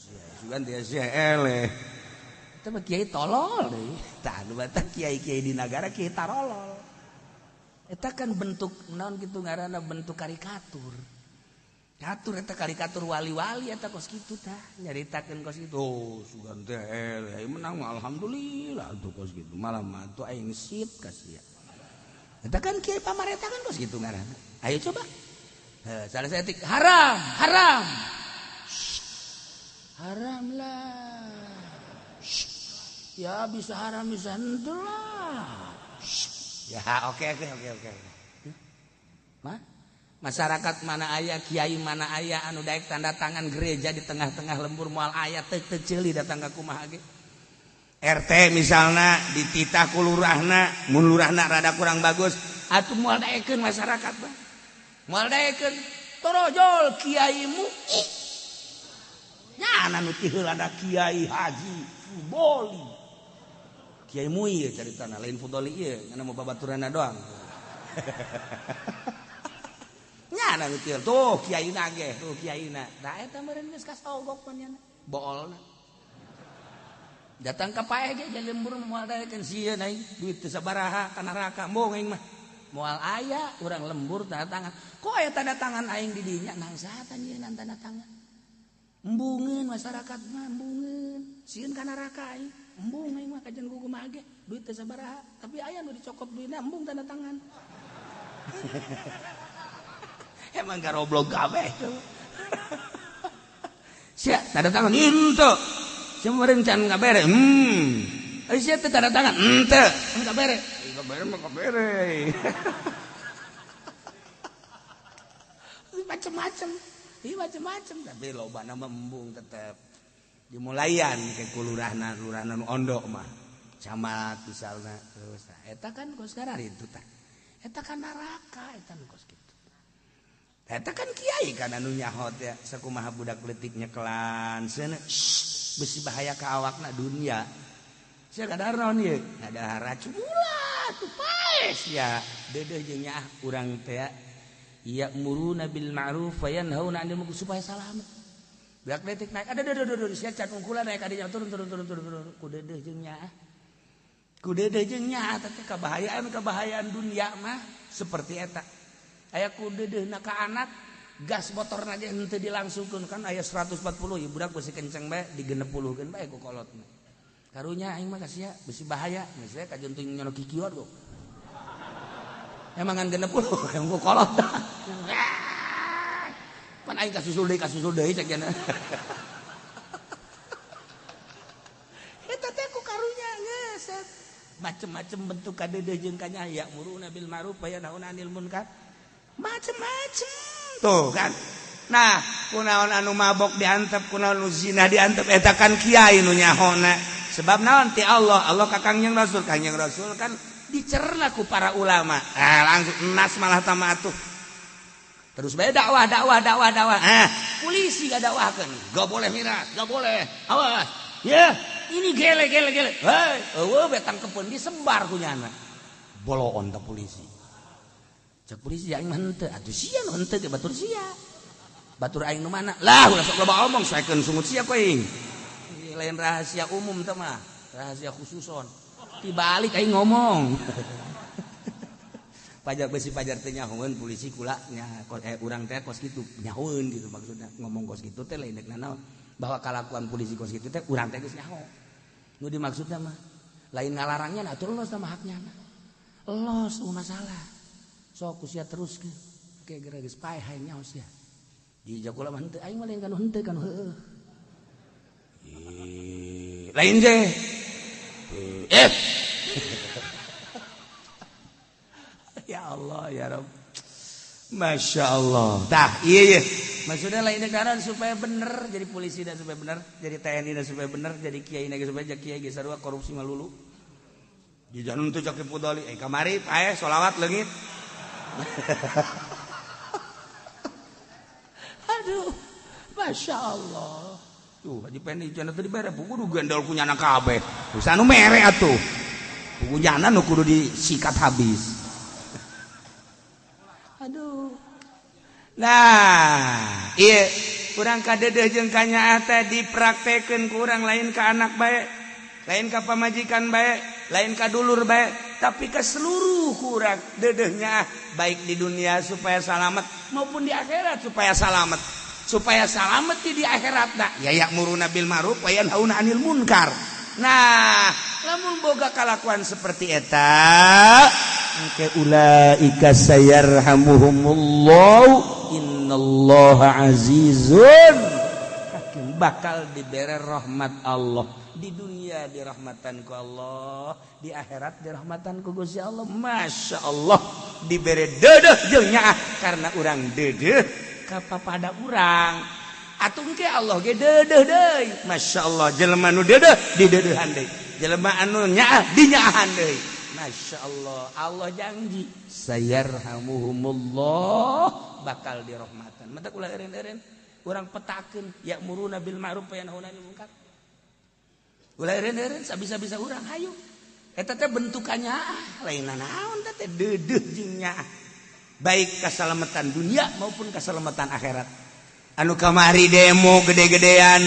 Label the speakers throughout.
Speaker 1: sia sugan dia sia eleh. Eta mah kiai tolol deui. Tah nu batak kiai-kiai di nagara kiai tarolol. Eta kan bentuk naon kitu ngaranna bentuk karikatur. Katur eta karikatur wali-wali eta kos kitu tah nyaritakeun kos kitu. Oh, sugan teh eleh menang mah alhamdulillah tuh kos kitu. Malah mah tuh aing sip ka sia. Eta kan kiai pamarentah kan kos kitu ngaranna. Ayo coba. Heh, salah saeutik haram, haram. Haram lah. Ya bisa haram bisa henteu lah. Ya oke. Mah masyarakat mana aya kiai mana aya anu daek tanda tangan gereja di tengah-tengah lembur moal aya teu teu ceuli datang ka kumaha ge. RT misalna dititah ku lurahna, mun lurahna rada kurang bagus atuh moal daekeun masyarakat mah. Moal daekeun torojol kiaimu. Nyana nu ti heula da kiai haji Fudoli. Kiai mui caritana lain Fudoli ieu ngana mau babaturanna doang. Nyana nu ti tuh kiaina ge tuh kiaina. Tah eta meureun geus kasogok pan nyana boolna. Datang ka paeh ge jadi lembur moal daekeun sieun aing duit teu sabaraha ka neraka embung aing mah. Moal aya urang lembur tanda tangan. Kok aya tanda tangan aing di dinya nangsatan yeun tanda tangan. Embungeun masyarakat mah embungeun sieun ka neraka aing. Embung aing mah kajen kumaha ge duit teu sabaraha tapi aya nu dicokot duitna embung tanda tangan. Emang garoblog kabeh tuh. Sia tanda tangan henteu. Sia meureun can ngabere. Sia teh tanda tangan henteu. Ngabere. Ngabere mah ngabere. Macem-macem. Ieu macem-macem tapi lobana mah embung tetep. Dimulayan ke kulurahna lurahna nu ondok mah. Camat misalna terus eta kan kos kararitu tah. Eta kan neraka eta nu kos kitu. Eta kan kiai kan anu nyaho teh sakumaha budak leutik nyekelan seuneu besi bahaya ka awakna dunia. Sia kadar naon ieu? Ngadahar racun ulah tuh paes ya. Deudeuh jeung nyaah urang teh ya'muruna bil ma'ruf wa yanhauna 'anil munkar supaya salamet. Budak leutik naik ada aduh sia can ungkulan naik kadinya turun ku deudeuh jeung nyaah. Ku deudeuh jeung nyaah teh kabahayaan dunia mah seperti eta. Aya ku deudeuhna ka anak gas motorna ge henteu dilangsungkeun kan aya 140 ieu budak beusi kenceng bae di-60keun bae ku kolotna. Karunya aing mah ka sia beusi bahaya geus we kajeun teuing nyono kikieuan kok. Emang ngan 60 yang ku kolot. Pan aing kasusul deui cek jana. Eta teh ku karunya geus macem-macem bentuk kadeudeuh jeung kanya ya muruna bil ma'ruf wa yanhauna 'anil munkar. Macem-macem tuh kan. Nah, kunaon anu mabok diantep, kunaon nu zina diantep eta kan kiai nu nyahona. Sebab naon ti Allah, Allah ka Kangjeng Rasul, Kangjeng Rasul kan dicerna ku para ulama. Ah, langsung enas malah tamatuh. Terus bae dakwah. Ah, polisi gak dakwahkeun. Gak boleh miras, gak boleh. Awas. Ya, ini gele. Hei, eueuh bae tangkepeun disebar ku nyana. Boloon ta polisi. Cek polisi aing mah henteu, atuh sia nu henteu ge batur sia. Batur aing nu mana? Lah ulah sok loba omong saekeun sungut sia ku aing. Lain rahasia umum teh mah, rahasia khususon. Dibalik aing ngomong. Pajar besi pajar teh nyahoeun polisi kula nya urang teh kos kitu nyahoeun gitu maksudna ngomong kos kitu teh lain deuk nanaon bahwa kalakuan polisi kos kitu teh urang teh geus nyaho. Nu dimaksudna mah lain ngalarangnya atuh los sama haknya. Los masalah. Sok ku sia teruskeun. Oke geura geus paeh hayang nyaho sia. Di jakula mah henteu aing mah lain kanu henteu kanu heueuh. Lain je. Ya Allah ya Rabb. Masya Allah. Tah iya. Maksudnya lain negara supaya bener jadi polisi dan supaya bener, jadi TNI dan supaya bener, jadi kiai dan supaya jadi kiai geus sarua korupsi malulu. Di janun teh cak pudoli, kamari paeh sholawat leungit. Aduh, Masya Allah. Tuh, Haji Pendi cenah teu dibere kudu gendol ku nyana kabeh. Geus anu mere atuh. Buku nyana nu kudu disikat habis. Aduh. Nah, iya. Urang kadedeh jeung kanyaah teh dipraktekeun ku urang, lain ka anak bae, lain ka pamajikan bae, lain ka dulur bae, tapi ke seluruh kurang dedehnya, baik di dunia supaya salamet maupun di akhirat supaya salamet. Supaya salamet di akhirat nah ya ya'muruna bil ma'ruf wa yanhauna 'anil munkar. Nah, lamun boga kalakuan seperti eta engke ulaika sayarhamuhumullah innallaha azizun hakim, bakal dibere rahmat Allah. Di dunia dirahmatan ku Allah, di akhirat dirahmatan ku Gusti Allah. Masya Allah, dibere dedeh jeung nyaah karena urang dedeh kapapada urang. Atuh engke Allah ge dedeh deui. Masya Allah, jelema nu dedeh didedeuhan deui, jelema anu nyaah dinyaahan deui. Masya Allah, Allah janji sayarhamuhumullah, bakal dirahmatan. Matak ulah eureun-eureun urang petakeun ya'muruna bil ma'ruf wa yanhauna 'anil munkar. Ulah eureun-eureun sabisa-bisa urang hayu. Eta teh bentukannya lain naon teh dedeuh jeung nyaah. Baik keselamatan dunia maupun keselamatan akhirat. Anu kamari demo gede-gedean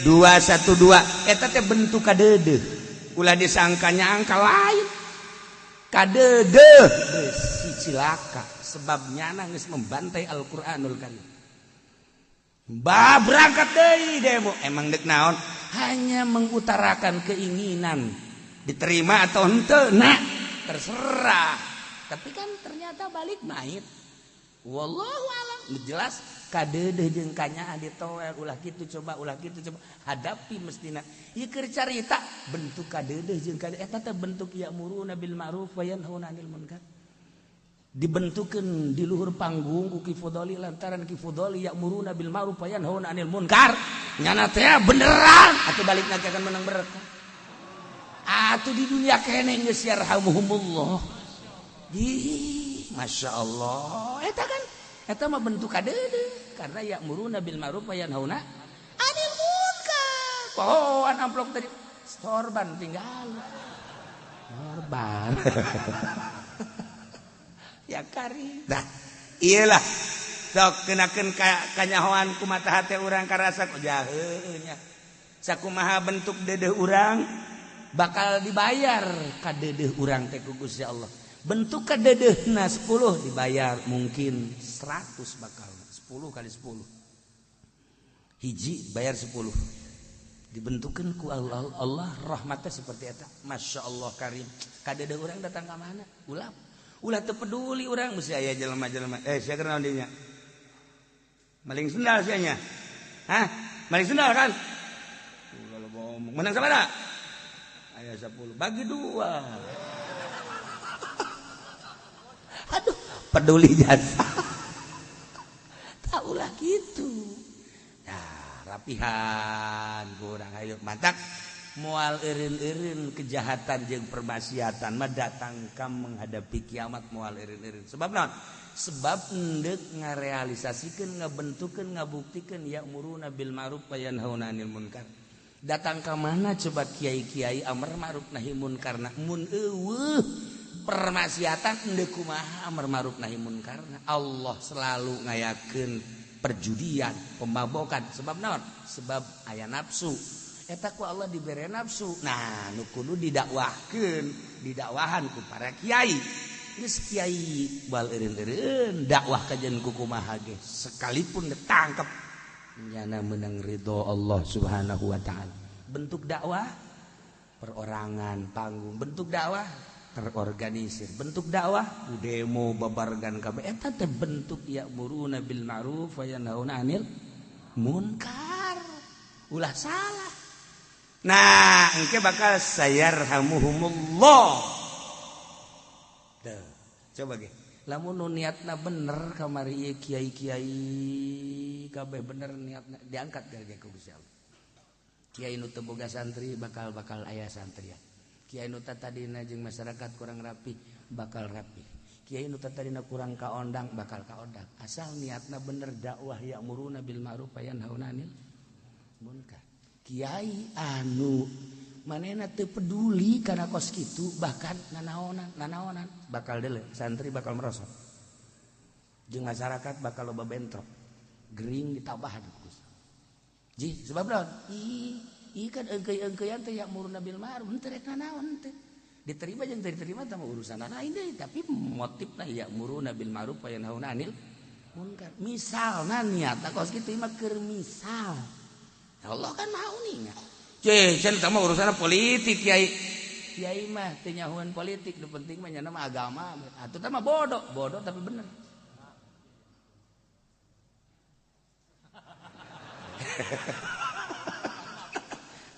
Speaker 1: 212 eta teh bentuk kadedeuh. Ulah disangkanya angka lain. Kadedeuh si cilaka sebab nyana geus membantai Al-Qur'anul Karim. Bah berangkat deui demo, emang dek naon? Hanya mengutarakan keinginan, diterima atau henteu nah terserah. Tapi kan ternyata balik mait. Wallahu alam, jelas kadeudeuh jeung kanyaah ditoel ulah kitu coba, ulah kitu coba, hadapi mestina. Ieu keur carita bentuk kadeudeuh jeung kadeudeuh eta teh bentuk ya'muruna bil ma'ruf wa yanhauna 'anil munkar. Dibentukeun di luhur panggung ku Ki Fudoli lantaran Ki Fudoli ya'muruna bil ma'ruf wa yanhauna 'anil munkar. Nyana teh beneran atuh balikna akan menang berkah. Atuh di dunia keneh geus yarhamuhumullah. Ih, Masya Allah. Eta kan eta mah bentuk kadeudeuh karena ya'muruna bil ma'ruf wa yanhauna 'anil munkar. Pohoan amplop tadi sorban tinggal. Sorban. Ya kari. Dah, iyalah. Sok kenakeun kanyahoan ku mata hate urang karasa ku jaheunya. Sakumaha bentuk dedeuh urang bakal dibayar kadedeuh urang teh ku Gusti Allah. Bentuk kadedeuhna 10 dibayar mungkin 100 bakal 10 kali 10. Hiji bayar 10. Dibentukeun ku Allah, Allah rahmatnya seperti eta. Masya Allah karim. Kadedeuh urang datang ka mana? Ulah. Ulah teu peduli urang mesti aya jelema-jelema. Sia keur naon dinya? Maling sendal sia nya. Hah? Maling sendal kan? Ulah bohong. Menang sabaraha? Aya 10 bagi 2. Aduh, peduli jasa. Taulah gitu. Nah, rapihan kurang ayo mantak moal eureun-eureun kejahatan jeung permaksiatan mah datang ka menghadapi kiamat moal eureun-eureun. Sebab naon? Sebab endek ngarealisasikeun, ngabentukeun, ngabuktikeun ya'muruna bil ma'ruf wa yanhauna 'anil munkar. Datang ka mana coba kiai-kiai amar ma'ruf nahi munkarna mun eueuh permaksiatan endek kumaha amar ma'ruf nahi munkarna. Allah selalu ngayakeun perjudian, pemabokan. Sebab naon? Sebab aya nafsu. Eta ku Allah dibere nafsu. Nah, nu kudu didakwahkeun, didakwahan ku para kiai. Geus kiai bal eureun-eureun dakwah kajen ku kumaha ge sekalipun ditangkep nyana menang ridho Allah Subhanahu wa taala. Bentuk dakwah perorangan panggung, bentuk dakwah terorganisir, bentuk dakwah demo babargan kabeh eta teh bentuk ya'muruna bil ma'ruf wa yanhauna 'anil munkar. Ulah salah. Nah, engke bakal sayarhamuhumullah. Tuh, coba ge. Lamun nu niatna bener kamari ieu kiai-kiai kabeh bener niatna diangkat ge ku Gusti Allah. Kiai nu teu boga santri bakal aya santrian. Kiai nu tadina jeung masyarakat kurang rapi bakal rapi. Kiai nu tadina kurang kaondang bakal kaondang. Asal niatna bener dakwah ya'muruna bil ma'ruf wa yanhauna 'anil munkar. Kiai anu manehna teu peduli kana kos kitu bahkan nanaonan bakal deuleu santri bakal merosot. Jeung masyarakat bakal loba bentrok. Gering ditabahan ku Gusti. Jih sebab naon? Ih kan engkeuy-engkeuyan teh ya'muruna bil ma'ruf henteu rek nanaon teh. Diterima jeung teu diterima tah urusan lain deui, tapi motifna ya'muruna bil ma'ruf wa yanhauna 'anil munkar. Misalna niatna kos kitu mah keur misal. Allah kan maha uninga. Ceh, cenah tah mah urusanna politik kiai. Kiai mah teu nyahuan politik, nu penting mah nya mah agama. Atuh tah mah bodoh, bodoh tapi bener.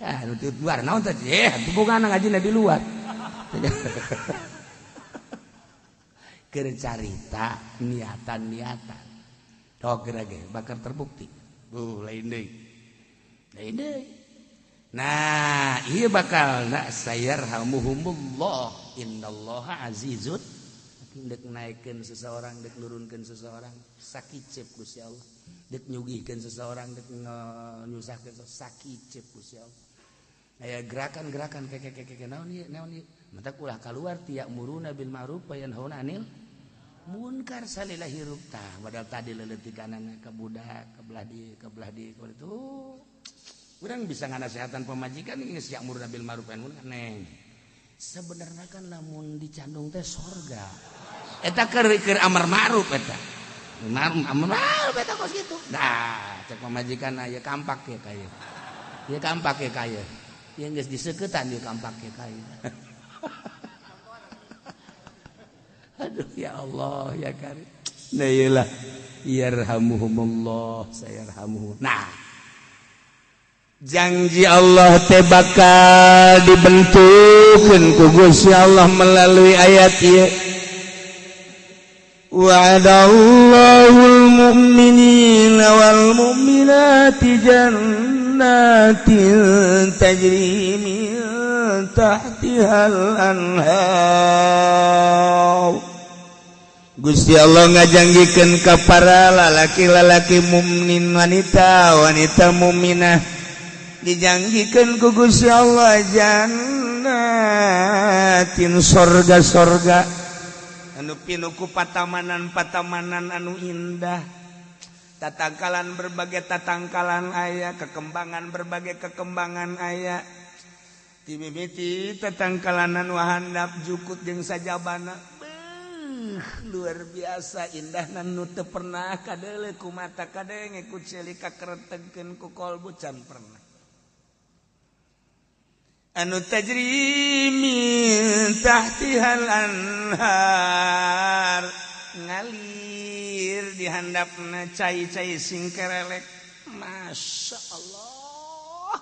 Speaker 1: Ah, nu di luar naon teh? Hubungan ngajina di luar. Keur carita niatan-niatan. Tok geura ge bakal terbukti. Lain deui. Lain deui. Nah, ieu bakal na sayarhamuhumullah innallaha azizun. Dek naikkeun seseorang, dek nurunkeun seseorang, sakicep Gusti Allah. Dek nyugihkeun seseorang, dek nyusahkeun sakicep Gusti Allah. Aya gerakan-gerakan keke naon ieu naon ieu. Mata ulah kaluar tiak muruna bil ma'ruf wa yanhauna 'anil munkar salila hirup tah padahal tadi leuleutikannana ka budak, ka belah dieu, ka belah dieu, ka itu. Urang bisa nganasehatan pamajikan geus ya'muruna bil ma'ruf wa yanhauna neng. Sebenarnya kan lamun dicandung teh sorga. Eta keur amar ma'ruf eta. Amar ma'ruf eta kos kitu. Nah, cek pamajikan aya kampak ya kaya. Ieu kampak ya kaya. Ieu geus diseuketan ieu kampak ya kaya. Aduh ya Allah ya karim. Nah iyalah yarhamuhumullah sayarhamuhum. Nah, janji Allah teh bakal dibentukkeun ku Gusti Allah melalui ayat ieu. Wa'adallahu al-mu'minina wal mu'minati jannatin tajri min tahtihal anhar. Gusti Allah ngajanjikeun ka para lalaki-lalaki mukmin wanita wanita mukminah dijanjikeun ku Gusti Allah jannatin sorga-sorga anu pinuh ku patamanan-patamanan anu indah, tatangkalan berbagai tatangkalan aya, kekembangan berbagai kekembangan aya, timimiti tatangkalan anu handap jukut jeung sajabana. Luar biasa indah nu teu pernah kadeuleu ku mata kadenge ku ceuli kakeretengkeun ku kolbu can pernah. Anu tajri min tahtihal anhar ngalir di handapna cai-cai singkerelek. Masya Allah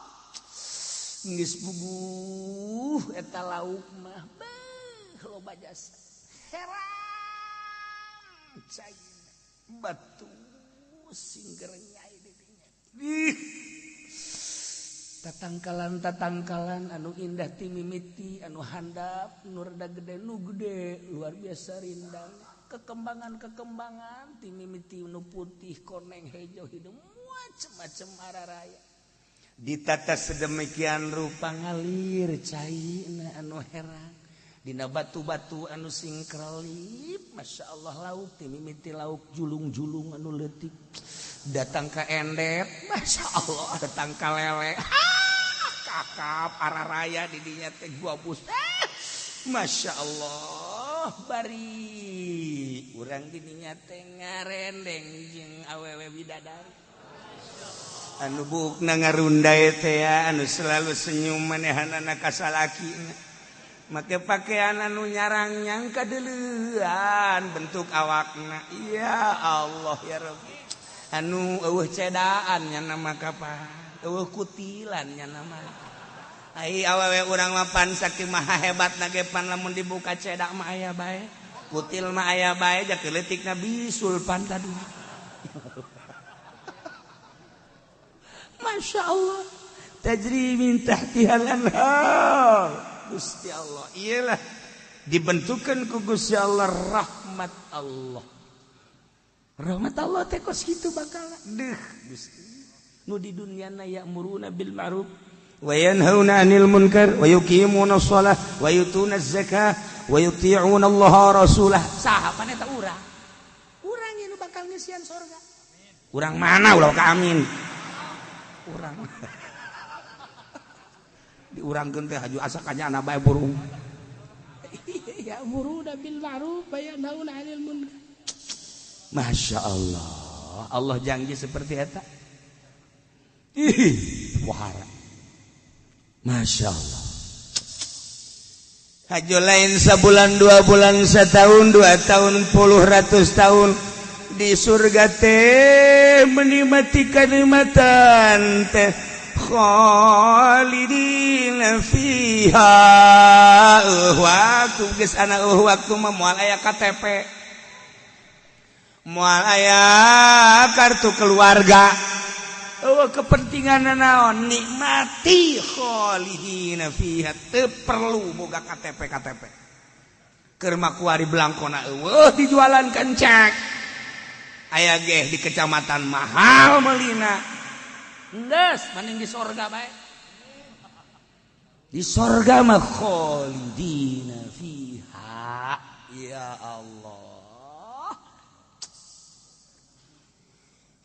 Speaker 1: geus puguh eta lauk mah beuh loba jasa herang cai batu singgerenyai di dinya. Tatangkalan-tatangkalan anu indah timimiti anu handap nu rada gede nu gede luar biasa rindang, kekembangan-kekembangan timimiti nu putih koneng hejo hidung macem-macem araraya ditata sedemikian rupa ngalir caina anu herang dina batu-batu anu singkrelip. Masya Allah lauk timimiti lauk julung-julung anu leutik datang ke endep, Masya Allah datang ke lele, kakap araraya didinya teh gua bus, Masya Allah bari urang didinya teh ngarendeng jeung awewe bidadari anu buukna ngarunday teh anu selalu senyum manehanana ka salakina make pakaian anu nyarang nyangka deuleuan bentuk awakna. Ya Allah ya Rabbi anu eueuh cedaan nya nama kapan eueuh kutilan nya nama ai awewe urang mah pan saking maha hebatna ge pan lamun dibuka cedak mah aya bae kutil mah aya bae ja keleutikna bisul pan tadu. Masya Allah tajri min tahtihal anhar. Gusti Allah iyalah dibentukan ku Gusti Allah rahmat Allah. Rahmat Allah teh kos kitu bakal deuh Gusti nu di dunyana ya'muruna bil ma'ruf wa yanhauna 'anil munkar wa yuqimuna shalah wa yutuna zakah wa yuti'una Allah rasulah. Saha pan eta urang? Urang nu bakal ngisian sorga. Urang mana ulah ka amin. Urang. Diurangkeun teh haju asa kanyana bae burung. Ya'muruna bil ma'ruf wa yanhauna 'anil munkar. Masya Allah, Allah janji seperti eta. Ih, wahara. Masya Allah. Hajo lain sabulan, 2 bulan, setahun, 2 tahun, puluh ratus tahun di surga teh menikmati kenikmatan teh khalidina fiha. Waktu geus ana waktu mah moal aya KTP, moal aya kartu keluarga. Oh, kepentingan naon? Nikmati khalidina fiha, teu perlu boga KTP. KTP keur makuari belangkona eueuh, dijualan kencek aya ge di kecamatan mahal meulina. Geus mending di sorga bae. Di sorga mah khalidina fiha. Ya Allah.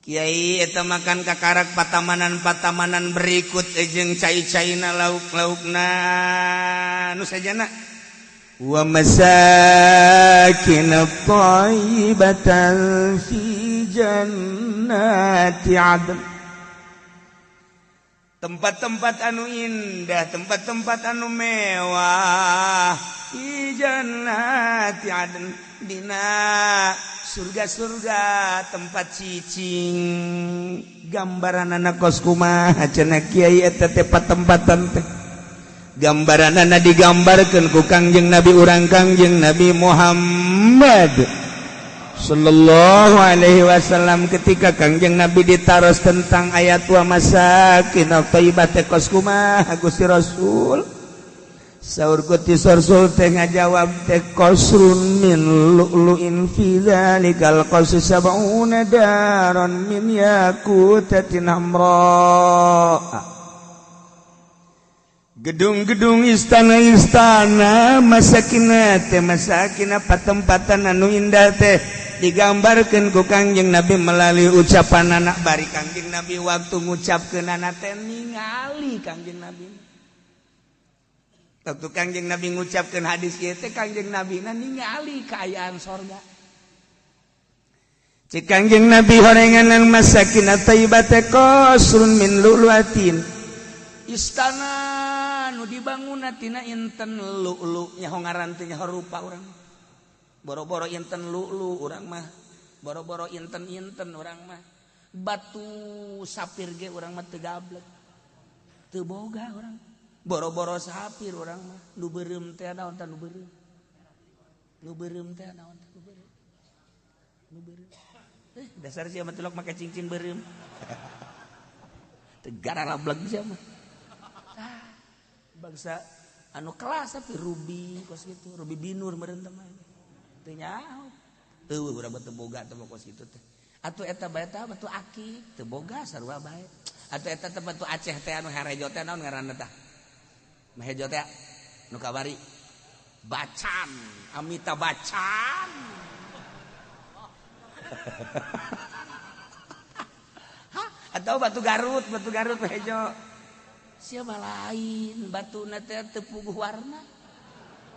Speaker 1: Kiai, eta makan kakarak patamanan-patamanan berikut jeung cai-caina, lauk-laukna nu sajana wa masakin thayyibatan fi jannati adn, tempat-tempat anu indah, tempat-tempat anu mewah, fi jannati adn, dina surga-surga tempat cicing. Gambaran anak kos kumaha cenah, Kiai, eta teh patempatan teh? Gambaran anak digambarkeun ku Kangjeng Nabi urang, Kangjeng Nabi Muhammad sallallahu alaihi wasallam, ketika Kangjeng Nabi ditaros tentang ayat wa masakin thayyibah teh kos kumaha, Gusti Rasul? Saur Gusti Rasul teh ngajawab teh qasrun min lu'lu'in fi dzalikal qasri sab'una daran min yakutatin hamra. Gedung-gedung, istana-istana, masakina teh, masakina patempatan anu indah teh digambarkeun ku Kangjeng Nabi melalui ucapan anak. Bari Kangjeng Nabi waktu ngucapkeun anak teh ningali Kangjeng Nabi. Waktu Kangjeng Nabi ngucapkeun hadis ieu teh, Kangjeng Nabi na ningali kaayaan sorga. Cek Kangjeng Nabi, horenganan masakin thayyibah teh qasrun min lu'lu'atin, istana nu dibangun tina inten lu'lu. Nyaho ngaran teh, nyaho rupa urang, boro-boro inten lu'lu urang mah, boro-boro inten-inten urang mah, batu sapir ge urang mah teu gablek, teu boga urang. Boro-boro sapir urang mah, nu beureum teh naon tah? Nu beureum, nu beureum teh naon tah? Nu beureum, nu beureum, eh dasar sia mah tilok make cincin beureum, teu gararablek sia mah. Ah, bangsa anu kelas tapi ruby kos gitu, ruby binur meureun teh mah teu nyaho. Eueuh, urang mah teu boga teh kos kitu teh. Atuh eta bae tah batu akik teu boga, sarua bae. Atuh eta teh batu Aceh teh anu herejo teh naon ngaranna tah? Hejo teh nu kabari Bacan, Amita Bacan. Hah? Atau batu Garut, batu Garut hejo. Siapa lain batu teh teu puguh warna.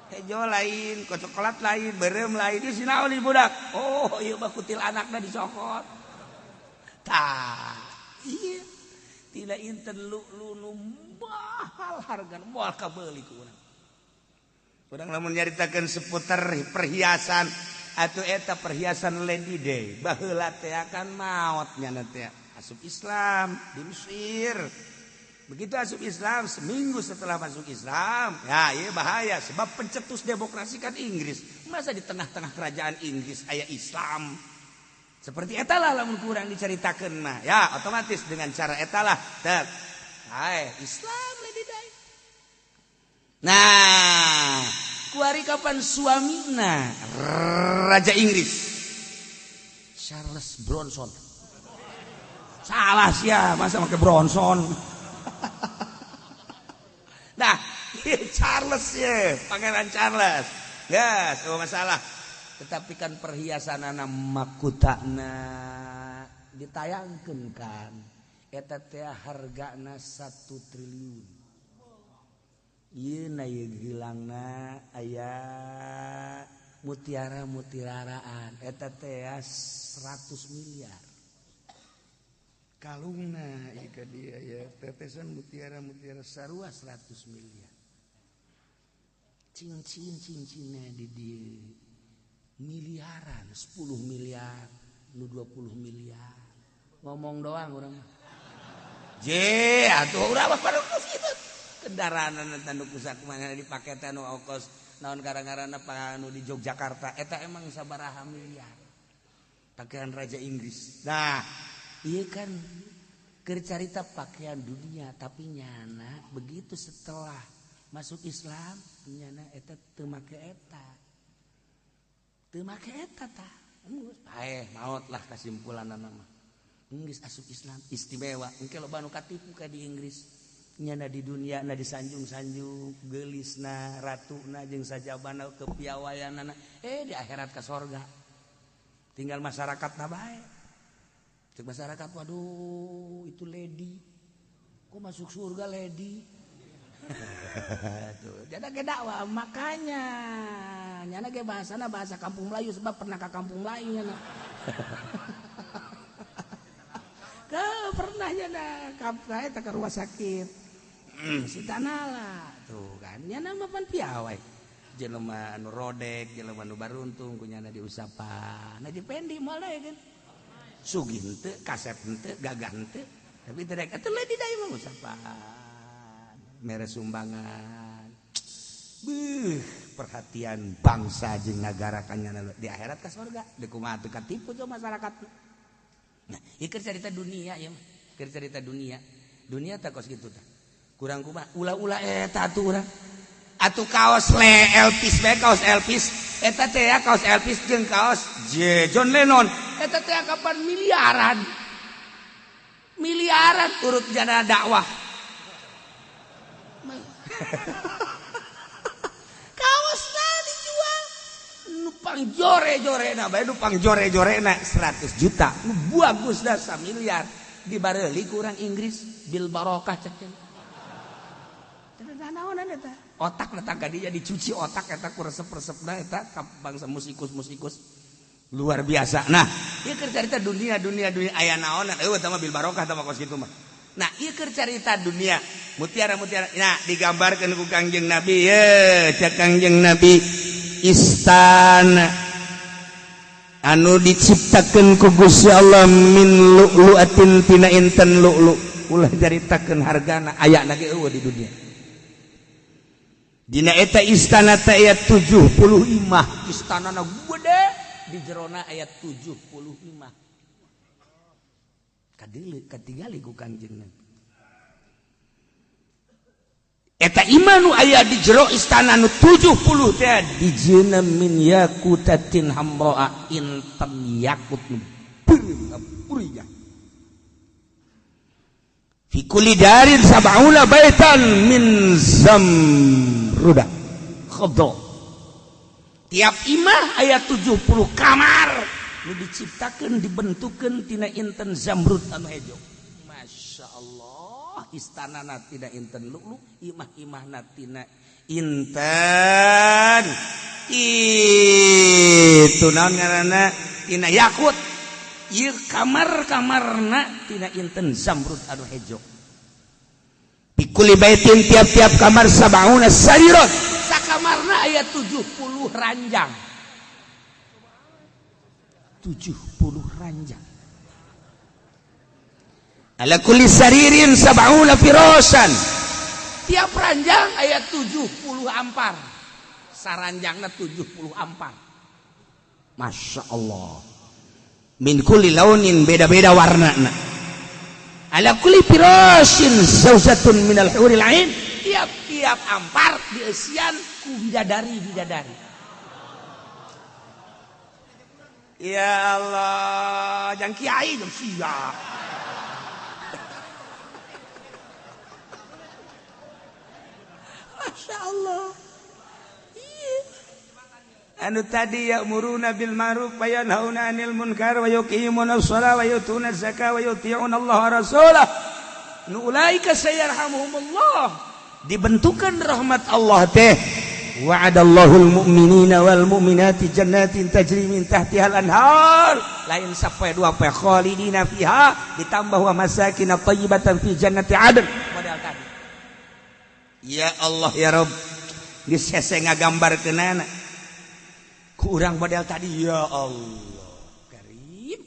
Speaker 1: Hejo lain, kok coklat lain, beureum lain. Ieu sinaon ieu budak? Oh, ieu mah kutil anakna dicokot. Tah, iya. Tina inten lu'lu nu mahal hargana moal kabeuli ku urang. Urang lamun nyaritakeun seputar perhiasan atau eta perhiasan Lady Day baheula teh akan maot nyana teh asup Islam di Mesir. Begitu asup Islam, seminggu setelah masuk Islam, ya iya bahaya sebab pencetus demokrasi kan Inggris. Masa di tengah-tengah kerajaan Inggris aya Islam? Seperti etalah lamun kurang diceritakan mah, ya otomatis dengan cara etalah. Tek, hai Islam Lady Day. Nah, kuari kapan suamina Raja Inggris Charles Bronson. Salah sih ya, masa pakai Bronson. Nah, Charles ya, Pangeran Charles. Ya, yes, oh masalah. Tetapi kan perhiasan anak makutana ditayangkan kan. Eta teh hargana 1 triliun. Ieu na ieu gilangna aya mutiara-mutiaraan eta teh 100 miliar. Kalungna ieu ka dieu ya tetesan mutiara-mutiara sarua 100 miliar. Cincin-cincinna di dieu miliaran, 10 miliar, nu 20 miliar. Ngomong doang urang mah. Je, atuh urang mah pada kitu. Kendaraan anu kusakumaha dipake teh nu ongkos naon karang-karana anu di Yogyakarta eta emang sabaraha miliar. Pakaian Raja Inggris. Nah, ieu kan keur carita pakaian dunia tapi nyana begitu setelah masuk Islam nyana eta teu make eta. Teu make eta tah. Geus paeh maot lah kasimpulanna mah. Geus asup Islam istimewa. Engke loba nu katipu ka di Inggris. Nyana di dunia na disanjung-sanjung geulisna ratuna jeung sajabana kepiawaianana di akhirat ka sorga tinggal masyarakatna bae cek masyarakat waduh itu lady kok masuk surga lady tuh jada ge dakwah makanya nyana ge bahasana bahasa kampung Melayu sebab pernah ka kampung Melayu nyana ke pernah nyana kampung eta ka rumah sakit si tanala tuh kan nyana mah pan piawai jelema anu rodek jelema anu baruntung ku nyana diusapan nah dipendi moal deui kan sugih henteu kasep henteu gagah henteu tapi teu rek atuh leuwih deui mah usapan mere sumbangan beuh perhatian bangsa jeung nagara ka nyana di akhirat ka surga deui kumaha teu katipu tuh masyarakat. Nah ieu keur carita dunia ieu mah keur carita dunia dunia teh kos kitu tah kurang kumaha ulah-ulah eta atuh urang atuh kaos le Elvis bae kaos Elvis eta teh ya kaos Elvis jeung kaos J John Lennon eta teh kapan miliaran miliaran urut jana dakwah kaosna dijual nu pangjore-jorena bae nu pangjore-jorena 100 juta nu bagus da samiliar dibareuli ku urang Inggris bil barokah cek otak datang ka dinya dicuci otak eta ku resep-resepna eta ka bangsa musikus-musikus luar biasa. Nah, ieu keur carita dunia dunia dunia aya naonan eueuh tah mah bil barokah tah mah kos kitu mah. Nah, ieu keur carita dunia mutiara-mutiara. Nah, digambarkeun ku Kangjeng Nabi ye, cek Kangjeng Nabi istana anu diciptakeun ku Gusti Allah min lu'lu'atin tina inten lu'lu. Ulah caritakeun hargana aya na ge eueuh di dunia. Dina eta istana teh aya 70 imah, istanana gede di jerona aya 70 imah. Kadeuleu katingali ku Kangjeng Nabi. Eta imah nu aya di jero istana nu 70 teh dijieuna min yakutatin hamraa inten yakut nu beureum. Fi kulli darin sab'una baitan min zamruda khadra. Tiap imah aya 70 kamar nu diciptakeun dibentukeun tina inten zamrud anu hejo. Masya Allah, istanana tina inten lu'lu, imah-imahna tina inten itu naon ngaranna tina yakut. Ieu kamar-kamarna tina inten zamrud anu hejo. Pikuli baitin tiap-tiap kamar sab'una sariron. Sakamarna aya 70 ranjang. 70 ranjang. Ala kulli saririn sab'una firasan. Tiap ranjang aya 70 ampar. Saranjangna 70 ampar. Masya Allah. Min kulli launin beda-beda warna. Ala kulli firashin zauzatun minal huril ain. Tiap-tiap ampar dieusian ku bidadari-bidadari. Ya Allah, jangan kiai jam siap. Masya Allah. Anu tadi ya'muruna bil ma'ruf wa yanhauna 'anil munkar wa yuqimuna shalah wa yu'tuna zakah wa yuti'una Allah wa rasulah. Nu ulaika sayarhamuhumullah. Dibentukan rahmat Allah teh. Wa'adallahu al-mu'minina wal mu'minati jannatin tajri min tahtihal anhar. Lain sapoe dua poe khalidina fiha ditambah wa masakin thayyibatan fi jannati adn. Model tadi. Ya Allah ya Rabb. Geus hese ngagambarkeunana. Ku urang model tadi ya Allah. Karim.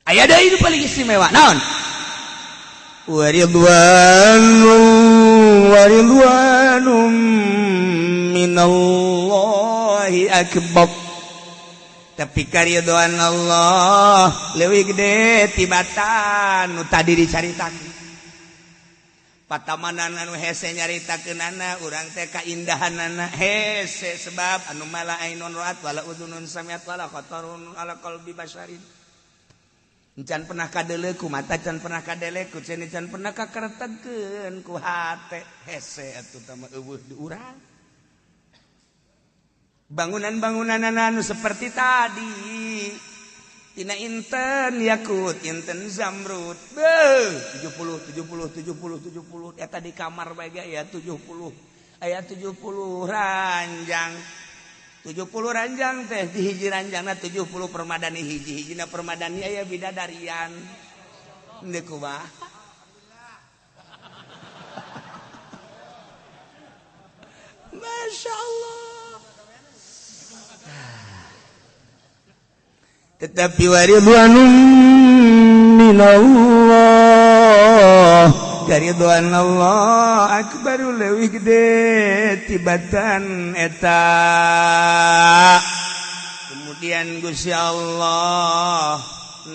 Speaker 1: Aya deui nu paling istimewa naon? Waridwanum minallahi akbar. Tapi karidhoan Allah leuwih gede tibatan nu tadi dicaritakeun. Patamanan anu hese nyaritakeunana urang teh kaindahanana hese sebab anu mala ainun ra'at wala udhunun sami'at wala khatarun ala qalbi basyarin. Can pernah kadele ku mata, can pernah kadele ku ceuni, can pernah kakertekeun ku hate. Hese atuh tah mah eueuh di urang. Bangunan-bangunan anu seperti tadi tina inten yakut, inten zamrud. Beuh, 70 70 70 70 eta di kamar bae ge aya 70. Aya 70 ranjang. 70 ranjang teh di hiji ranjangna 70 permadani hiji-hijina permadani aya bidadarian. Deuk kumaha? Masya Allah. Tetapi waridwanum minallah, karidwan Allah akbaru leuwih gede tibatan eta. Kemudian Gusti Allah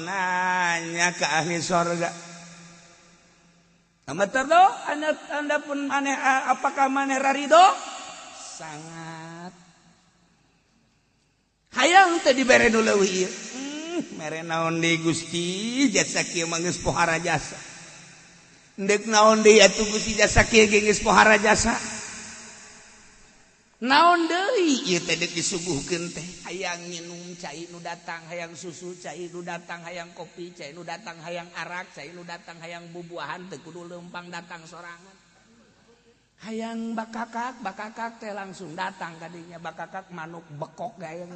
Speaker 1: nanya ke ahli sorga, amat terdo anda pun aneh, apakah maneh rarido? Sangat hayang teh dibere nu leuwih ieu. Mere naon deui Gusti jasa kieu mah geus pohara jasa. Ndek naon deui atuh Gusti jasa kieu ge geus pohara jasa. Naon deui ieu teh deuk disuguhkeun teh. Hayang nginum cai nu datang, hayang susu cai nu datang, hayang kopi cai nu datang, hayang arak cai nu datang, hayang bubuahan teu kudu leumpang datang sorangan. Hayang bakakak, bakakak teh langsung datang kadinya. Bakakak manuk bekok gaya.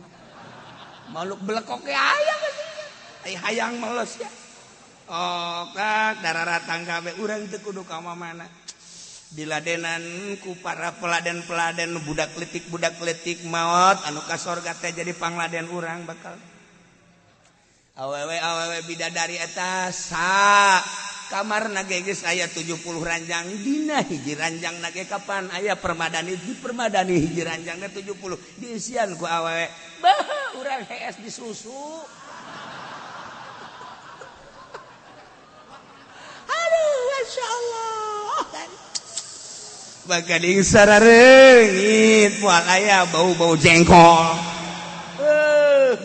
Speaker 1: Manuk belekok ge aya kadinya. Ai hayang meles ya. Oh, kak dararatang kabeh urang teu kudu ka mana. Diladenan ku para peladen-peladen budak letik maot anu ka sorga teh jadi pangladen urang bakal. Awewe-awewe bidadari eta sa kamarna ge geus aya 70 ranjang, dina hiji ranjangna ge kapan aya permadani, di permadani hiji ranjangna 70 diisian ku awewe. Bah, urang hees disusu. Aduh, Masya Allah. Bakal sarareungit moal aya bau-bau jengkol.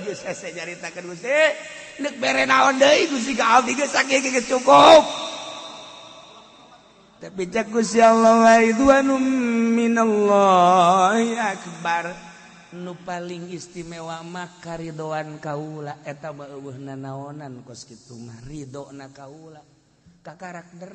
Speaker 1: Geus hese nyaritakeun Gusti. Deuk bere naon deui Gusti ka abdi geus sakieu geus cukup. Tapi cek Gusti Allah wa ridwanum minallahi akbar. Nu paling istimewa mah karidoan kaula eta mah eueuh nanaonan kos kitu mah ridona kaula kakarakter.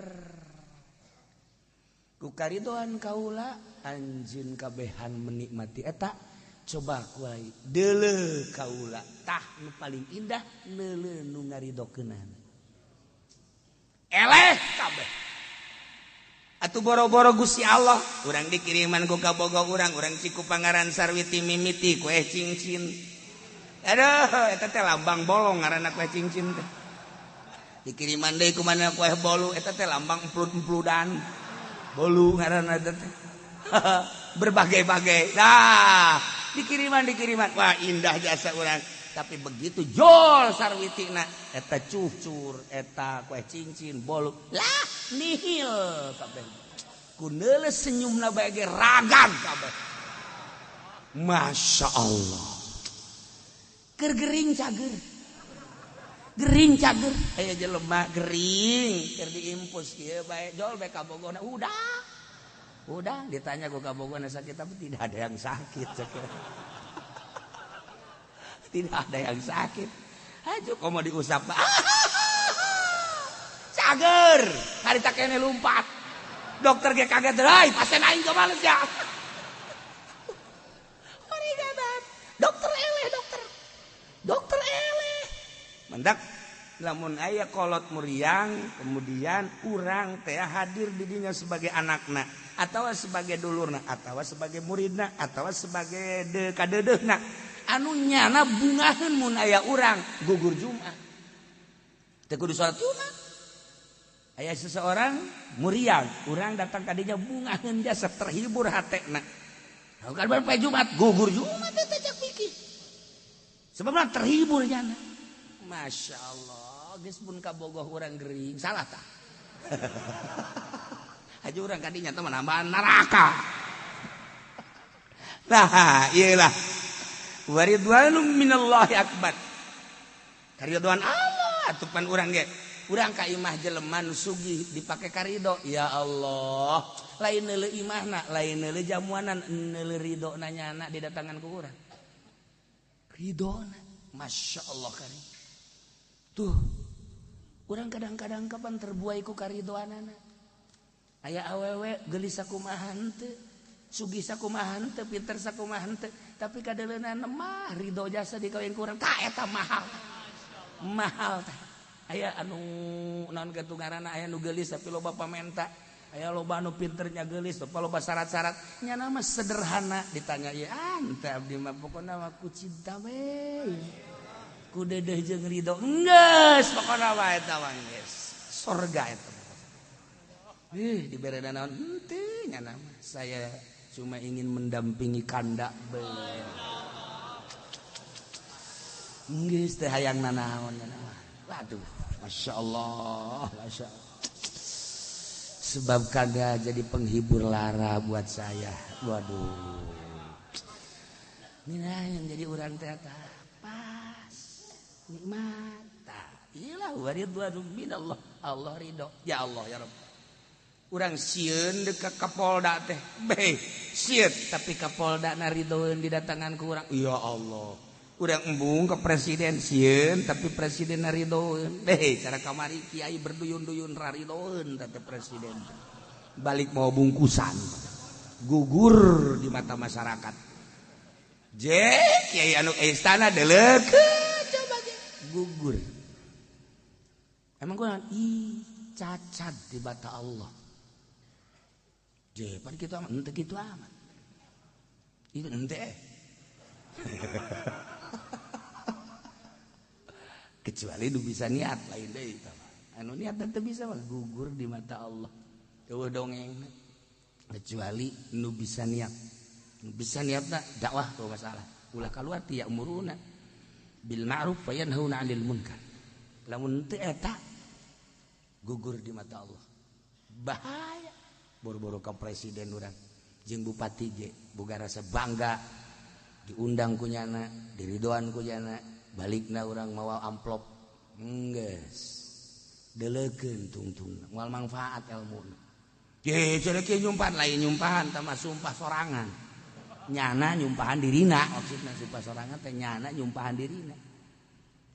Speaker 1: Ku karidoan kaula anjeun kabehan menikmati eta coba kuai deuleu kaula tah nu paling indah neuleu nu ngaridokeunana. Eleh kabeh. Atuh boro-boro Gusti Allah urang dikiriman ku kabogo urang, urang ciku Pangaran Sarwiti mimiti kue cincin. Aduh eta teh lambang bolong ngaranna kue cincin teh. Dikiriman deui ku mana kue bolu eta teh lambang emplut-empludan. Bolu ngaranna teh. Berbagai-bagai. Nah, dikiriman wah indah jasa urang. Tapi begitu jol sarwitina eta cucur, eta kue cincin, bolu. Lah, nihil kabeh. Ku neuleus senyumna bae ge ragam kabeh. Masya Allah. Keur gering cager. Gering cager. Aya jelema gering keur diimpus kieu bae jol bae kabogona udah. Udah ditanya ku kabogona sakit tapi tidak ada yang sakit. Tidak ada yang sakit. Ayo komo diusap. Cager, harita kene lompat. Dokter ge kaget, "Hai, pasien aing kumaha ya?" Dokter eleh, dokter. Dokter eleh. Mendak lamun aya kolot muriang, kemudian urang teh hadir di dinya sebagai anakna atau sebagai dulurna atau sebagai muridna atau sebagai kadeudeuhna anu nyana bungaheun mun aya urang gugur Jumat. Teu kudu salat Jumat. Aya seseorang muriang, urang datang ka dinya bungaheun jasa terhibur hatena. Kan bae Jumat, gugur Jumat teh cak pikir. Sebabna terhibur nyana. Masya Allah, geus pun kabogoh urang gering, salah tah. Haji urang kadinya teh menambah neraka. Nah, iyalah. Waridwanum minallahi akbar. Karidhoan Allah atuh pan urang ge. Urang ka imah jelema nu sugih dipake karido. Ya Allah, lain neuleuh imahna, lain neuleuh jamuanan, neuleuh ridona nyana didatangan ku urang. Ridona, Masya Allah karim. Tuh, urang kadang-kadang kapan terbuai ku karidoanana. Aya awewe geulis sakumaha henteu, sugih sakumaha henteu, pinter sakumaha henteu, tapi kadeuleunana mah ridho jasa dikawin ku urang. Tah eta mahal. Mahal tah. Aya anu naon kitu ngaranna, aya nu geulis tapi loba pamenta. Aya loba anu pinternya geulis tapi loba syarat-syarat. Nyana mah sederhana ditanya ieu ante abdi mah pokona mah ku cinta we. Ku dedeh jeung ridho. Geus pokona mah eta mah geus. Sorga eta. Ih dibere naon henteu nyana mah. Saya cuma ingin mendampingi kanda be. Geus teh hayang nanaon nyana mah. Waduh, Masya Allah, Masya Allah. Sebab kanda jadi penghibur lara buat saya. Waduh. Ini yang jadi urang teh pas nikmat. Iyalah waridwanum minallah. Allah ridho. Ya Allah ya Rabb. Urang sieun deuk ka Kapolda teh. Beh, sieun tapi Kapolda na ridhoeun didatangan ku urang. Ya Allah. Urang embung ke presiden sieun tapi presiden na ridhoeun. Beh, cara kamari kiai berduyun-duyun raridhoeun teh presiden. Balik mau bungkusan. Gugur di mata masyarakat. Je, kiai anu istana deleukeun coba ge gugur. Emang kurang ih cacat di mata Allah. Je, pan kitu amat, henteu kitu amat. Itu henteu. Kecuali nu bisa niat lain deui tah. Anu niat teu bisa mah gugur di mata Allah. Eueuh dongeng. Kecuali nu bisa niat. Nu bisa niatna dakwah tuh masalah. Ulah kaluar ti ya'muruna bil ma'ruf wa yanhauna 'anil munkar. Lamun teu eta gugur di mata Allah. Bahaya. Boro-boro ka presiden urang jeung bupati ge boga rasa bangga diundang ku nyana, diridoan ku nyana, balikna urang mawa amplop. Geus. Deleukeun tungtungna, moal manfaat elmuna. Ye, cenah kieu nyumpahan lain nyumpahan tah mah sumpah sorangan. Nyana nyumpahan dirina, maksudna sumpah sorangan teh nyana nyumpahan dirina.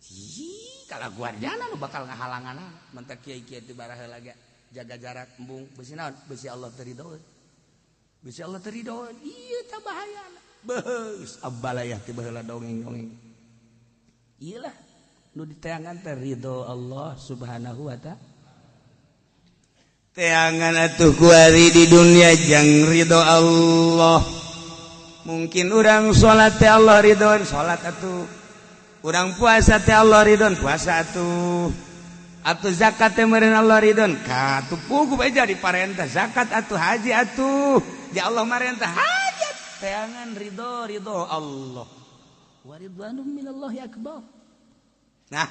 Speaker 1: Ih, kalaguan nyana nu bakal ngahalangan mentak kiai-kiai teu baraheula ge jaga jarak embung besi naon besi Allah teu ridhoeun. Besi Allah teu ridhoeun. Ieu tah bahayana. Beus abalayah ti baheula dongeng-dongeng. Ieu lah nu diteangan teh ridho Allah Subhanahu wa ta'ala. Teangan atuh kuari di dunia jang ridho Allah. Mungkin urang salat teh Allah ridhoeun, salat atuh. Urang puasa teh Allah ridhoeun, puasa atuh. Atuh zakat teh meureun Allah ridhoeun. Ka atuh puguh bae jadi parentah zakat atuh haji atuh. Ya Allah marentah hajat. Teangan ridho ridho Allah. Wa ridwanum minallahi akbar. Nah,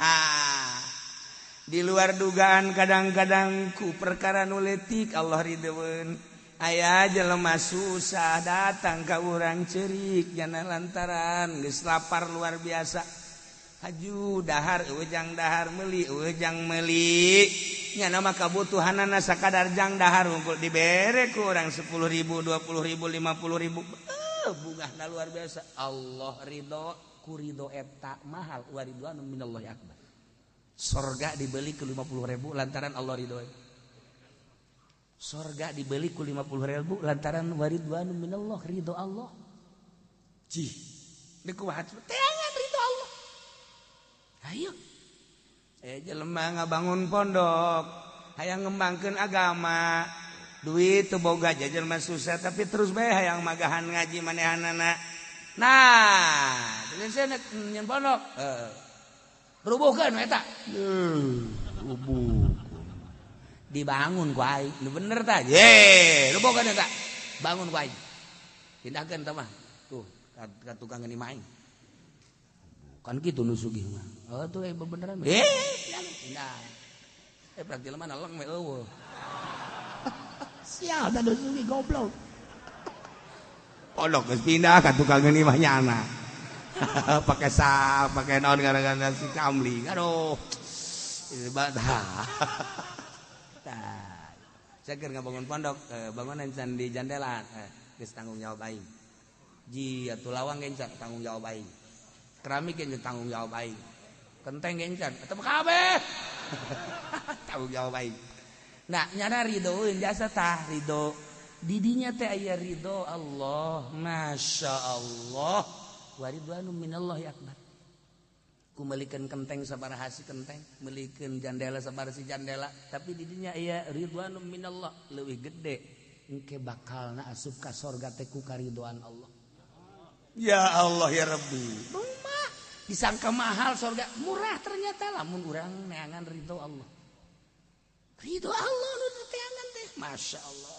Speaker 1: di luar dugaan kadang-kadang ku perkara nu leutik Allah ridhoeun. Aya jelema susah datang ka urang ceurik jana lantaran geus lapar luar biasa. Haju dahar eueuh jang dahar meuli eueuh jang meuli. Nyana mah kabutuhanana sakadar jang dahar unggul dibere ku urang 10.000, 20.000, 50.000. Bungahna luar biasa. Allah ridho ku ridho eta mahal wa ridwanun minallahi akbar. Sorga dibeli ku 50.000 lantaran Allah ridho. Sorga dibeli ku 50.000 lantaran waridwanu minallah, ridho Allah. Cih, deuk kumaha teangan ridho Allah. Ayo. Jelema ngabangun pondok, hayang ngembangkeun agama, duit teu boga jelema susah tapi terus bae hayang magahan ngaji manehanana. Nah, saya nyen pondok. Rubuhkeun eta. Rubuh. Dibangun ku aing. Nu bener tah. Ye, rubuhkeun eta. Bangun ku aing. Pindahkeun tah mah. Tuh, ka tukang imah aing. Kan kitu nu sugih mah. Oh, tuh bebeneran. Pindah. Praktil mah naleng we eueuh. Sial da nu sugih goblok. Pondok geus pindah ka tukang imah nyana. Pakai sak, pakai naon gara-gara si kamling. Aduh. Ibadah. Tah. Saya keur ngabangun pondok, bangunan can di jandelan, geus tanggung jawab aing. Ji atuh lawang ge can tanggung jawab aing. Keramik ge tanggung jawab aing. Kenteng ge can, eta kabeh. Tanggung jawab aing. Nah, nyana ridhoeun jasa tah ridho. Didinya teh aya ridho Allah, Masya Allah. Waridwanu minallahi akbar. Ku meulikeun kenteng sabaraha si kenteng, meulikeun jandela sabaraha si jandela, tapi didinya aya ridwanu minallah leuwih gede. Engke bakalna asup ka sorga teh ku karidhoan Allah. Ya Allah ya Rabbi. Rumah disangka mahal sorga, murah ternyata lamun urang neangan ridho Allah. Ridho Allah nu teangan teh, Masya Allah.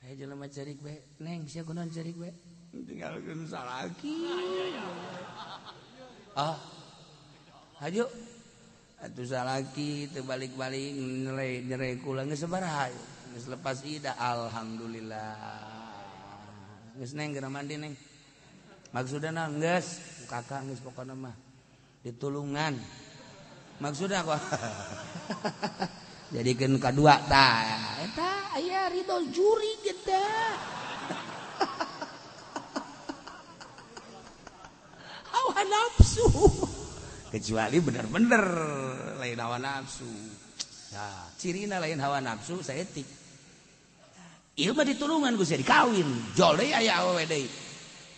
Speaker 1: Hayo jelema cerik we, neng sia kunaon cerik we? Tinggalkeun salaki. Ah. Hayu. Atuh salaki teu balik-balik nyere kula geus sabaraha geus lepas ida alhamdulillah. Geus neng geura mandi neng. Maksudna geus kakak geus pokona mah ditulungan. Maksudna kok. Jadikeun kadua tah. Eta aya ridho juri kita. Hawa nafsu. Kecuali bener-bener lain hawa nafsu. Nah, cirina lain hawa nafsu saeutik. Ieu mah ditulungan ku sia dikawin. Jol deui aya awewe deui.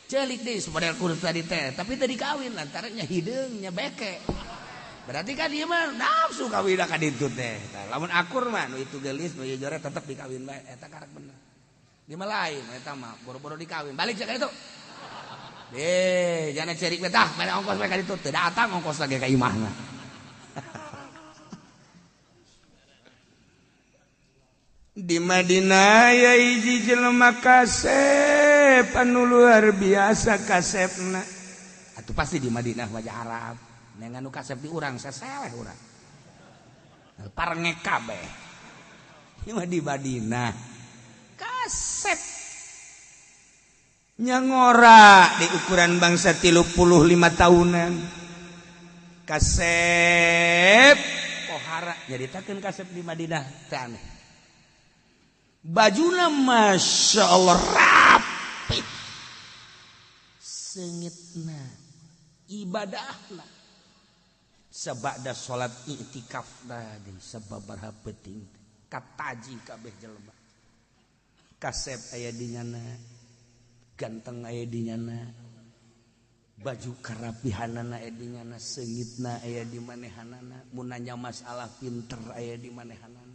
Speaker 1: Celik deui model kurus tadi teh, tapi teu dikawin lantaran nya hideung nya beke. Berarti kan ieu mah nafsu kawin ka ditu teh. Tah, lamun akur mah nu itu geulis nu ieu jore tetep dikawin bae eta karek bener. Di mah lain eta mah boro-boro dikawin. Balik sia ka ditu. Jangan cerik betah, mana ongkos mereka itu teu datang ongkos lagi ka imahna. Di Madinah ya hiji jelema kasep anu luar biasa kasepna. Atuh pasti di Madinah wajah Arab. Nengan nu kasep di urang saseleh urang. Parengek kabeh. Ieu mah di Madinah. Kasep nyangora di ukuran bangsa 35 tahunan. Kasep pohara nyaritakeun kasep di Madinah teh aneh. Bajuna Masya Allah rapi. Seungitna ibadahna sabada salat i'tikaf tadi sababaraha peuting kataji kabeh jelema. Kasep aya di nyana, ganteng aya di nyana, baju karapihanana aya di nyana, seungitna aya di manehanana, mun nanya masalah pinter aya di manehanana.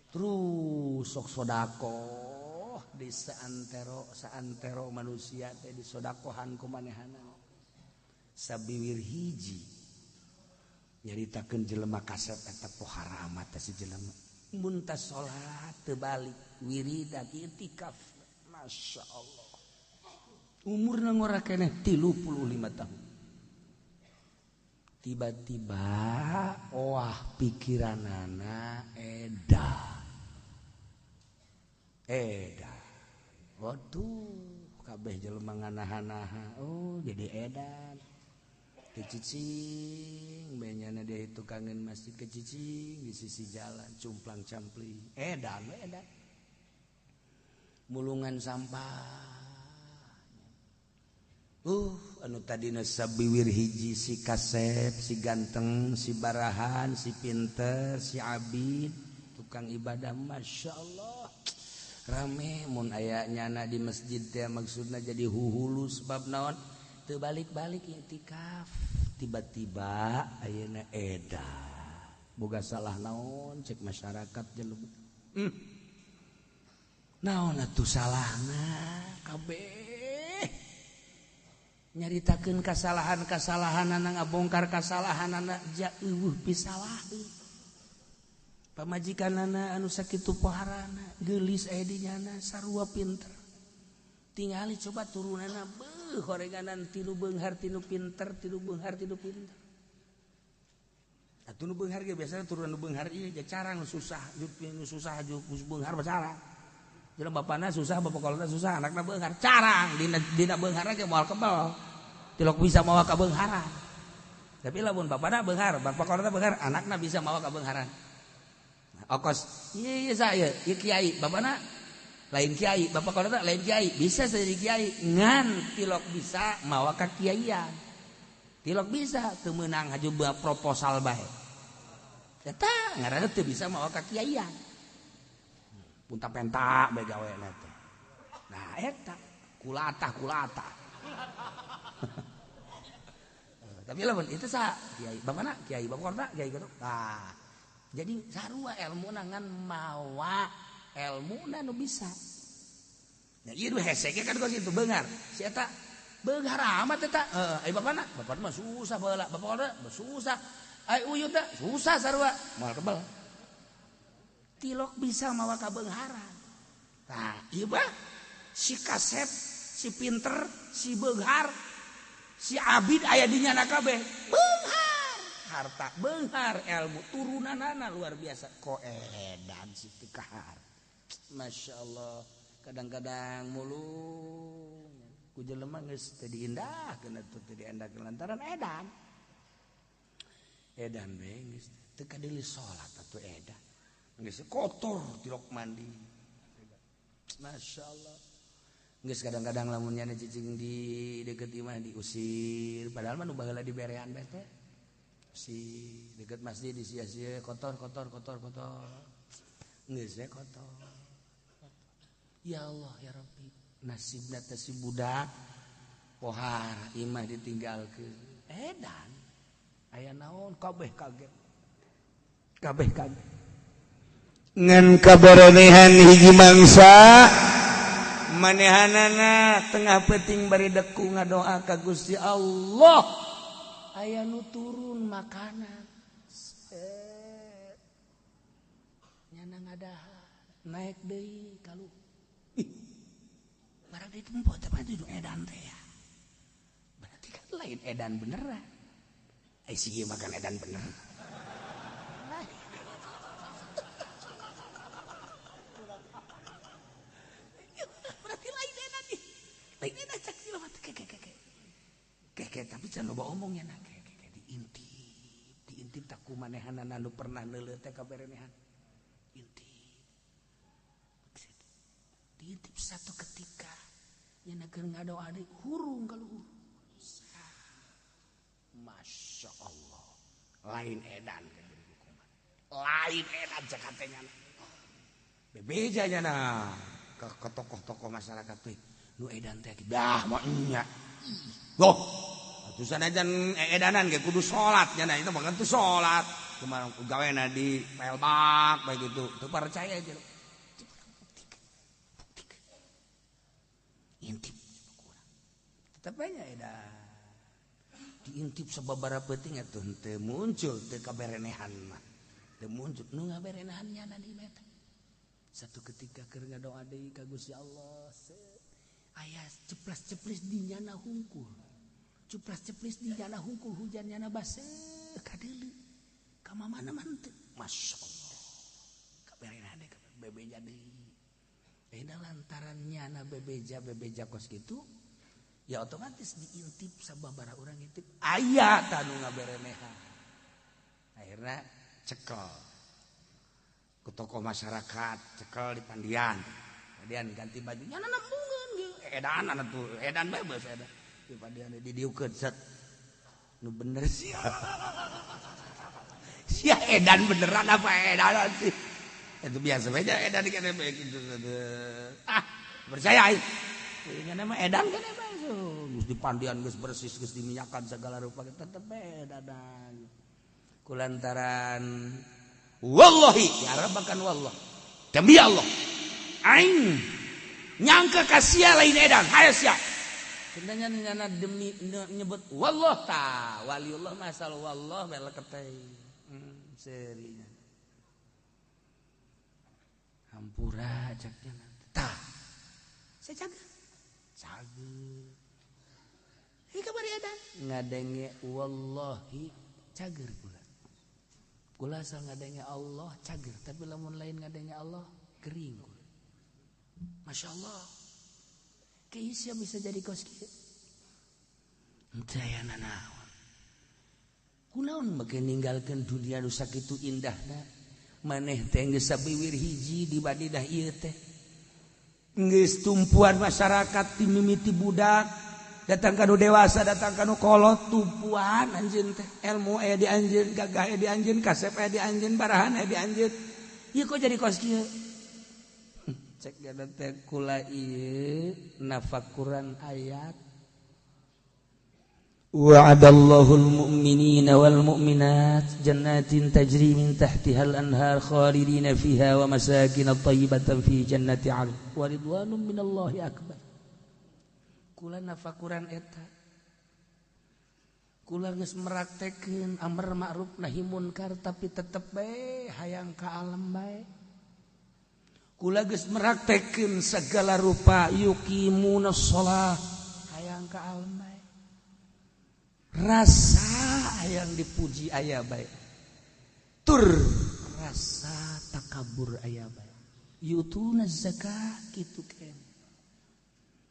Speaker 1: Terus sok sodakoh di saantero manusia teh disodakohan ku manehanana. Sabiwir hiji nyaritakeun jelema kasep eta pohara amat si jelema. Mun tas salat teu balik wiridan i'tikaf. Masya Allah. Umurna ngora keneh 35 tahun. Tiba-tiba oah pikiranana edan. Edan. Waduh, kabeh jelema nganaha-naha. Oh, jadi edan. Kecicing, benyana dia itu kangen masjid kecicing di sisi jalan cumplang-campling. Edan, edan. Mulungan sampah. Anu tadina sabiwir hiji si kasep, si ganteng, si barahan, si pinter, si abid, tukang ibadah, masya Allah. Rame mun aya nyana di masjid teh maksudna jadi huhulu sebab naon teu balik-balik iktikaf. Tiba-tiba ayeuna eda boga salah naon cek masyarakat jelema. Naon atuh salahna kabeh nyaritakeun kasalahan-kasalahanana ngabongkar kasalahanana ja eueuh pisalaheun. Pamajikanana anu sakitu poharana geulis aya di nyana sarua pinter. Tingali coba turunana beuh horenganan tilu beunghar tinu pinter tilu beunghar tinu pinter. Atuh nu beunghar ge biasana turunan nu beunghar ieu ja carang nu susah nu susah geus beunghar mah carang. Jelema bapana susah bapak kolotna susah anakna beunghar carang dina beunghar ge moal kebel. Tilok bisa mawa ka beungharan. Tapi lamun bapana beunghar bapak kolotna beunghar anakna bisa mawa ka beungharan. Okos, iya saya, iya kiai, bapakna lain kiai, bapak kolotna lain kiai, bisa jadi kiai, ngan tilok bisa mawa ka kiaian, tilok bisa teu meunang haju proposal bae, eta ngaranna teu bisa mawa ka kiaian, punta penta bae gawena teh, nah eta kulatah kulata, tapi lamun itu sa kiai, bapakna kiai, bapak kolotna kiai gitu, nah. Jadi sarua ilmu ngan mawa ilmu nu bisa. Ya ieu nu hese ge kan kos kitu beunghar. Si eta beunghar amat eta. Heeh, ai bapana? Bapana mah susah baheula, bapana susah. Ai uyut teh susah sarua, moal kebel. Tilok bisa mawa kabeungharan. Tah, ieu mah si kasep, si pinter, si beunghar, si abid aya di nyana kabeh. Harta beunghar ilmu turunanana luar biasa ko edan si teu kahar. Masya Allah kadang-kadang mulung ku jelema geus teu diindahkeun atuh teu diendahkeun lantaran edan edan we geus teu kadeuli salat atuh edan geus kotor tilok mandi. Masya Allah geus kadang-kadang lamun nyana cicing di deukeut imah diusir padahal mah nu baheula diberean bae teh si deket masjid di sia-sia kotor kotor kotor kotor geus we kotor. Ya Allah ya Rabbi nasibna teh si budak pohar imah ditinggalkeun edan aya naon kabeh kaget kabeh kaget
Speaker 2: ngan kaberenehan hiji mangsa
Speaker 1: manehanana tengah peuting bari deku ngadoa ka Gusti Allah aya nu turun makanan nyana ngadahar naik deui ka luhur. Ih barang ditempo teh mah edan teh ya berarti kan lain edan beneran ai si ieu makan edan bener. Berarti lain edan ih lain edan cak si mah teh keke tapi can loba omong nya na diintip diintip tak ku manehanana nu pernah neuleuh teh kaberenehan intip diintip satu ketika nya keur ngadoa deui hurung ka luhur. Masya Allah lain edan lain edan cek hatenya bebeja nya na ke tokoh-tokoh masyarakat teh nu edan teh dah mah nya loh atusan aja edanan ge kudu salat nya itu mah teu salat kumaha gawena di pelbak bae gitu teu percaya aja buktikan intip kurang tetep nya edan diintip sababaraha peuting atuh teu muncul teu kaberenehan mah teu muncul nu ngaberenehan nyana di meta. Satu ketika keur ngadoa deui ka Gusti Allah aya ceplas-ceplis di nyana hungkul ceplas-ceplis di nyana hungkul hujan nyana baseuh kadeuleu ka mamana mah henteu. Masya Allah kaberenehan deui bebeja deui beda lantaran nyana bebeja bebeja kos kitu ya otomatis diintip sababaraha urang intip aya tah nu ngaberenehan akhirna cekel ku tokoh masyarakat cekel di pandian pandian ganti baju nyana nembungeun ge edanan atuh edan bae beus edan. Dipandian didiukeun set. Nu bener sia. Sia edan beneran apa edan sih? Itu biasa aja edan dikene gitu. Ah, percaya aing. Ini mah edan kan bae so. Geus dipandian geus bersih geus diminyakan segala rupa tetep edan. Kulantaran wallahi ya rabbakan wallah. Demi Allah. Aing nyangka ka sia lain edan, hayo sia. Sebenarnya nyana demi nyebut wallah ta waliullah masal wallah meleketei. Serinya. Hampura caknya tah. Saya jaga. Jaga. Ini kabar edan ngadenge wallahi cager kula. Kula asal ngadenge Allah cager, tapi lamun lain ngadenge Allah kering kula. Masya Allah. Keisya bisa jadi kos kieu. Henteu aya nanaon. Kunaon make ninggalkeun dunia nu sakitu indahna? Maneh teh geus sabiwir hiji di badidah ieu teh. Geus tumpuan masyarakat ti mimiti budak datang ka nu dewasa, datang ka nu kolot, tumpuan anjeun teh. Ilmu aya di anjeun, gagah aya di anjeun, kasep aya di anjeun, barahan aya di anjeun. Ieu kok jadi kos kieu? Cek gana teh kula ieu nafakuran ayat wa'adallahu al-mu'minina wal mu'minat jannatin tajri min tahtihal anhar khalidina fiha wa masakin thayyibatan fi jannati 'adn wa ridwanum minallahi akbar. Kula nafakuran eta kula geus meraktekeun amar ma'ruf nahi munkar tapi tetep bae hayang ka alam bae. Kula geus meraktekeun segala rupa yuqimuna shalah hayang ka alam bae. Rasa hayang dipuji aya bae. Tur rasa takabur aya bae. Yutuna zakat kitu keneh.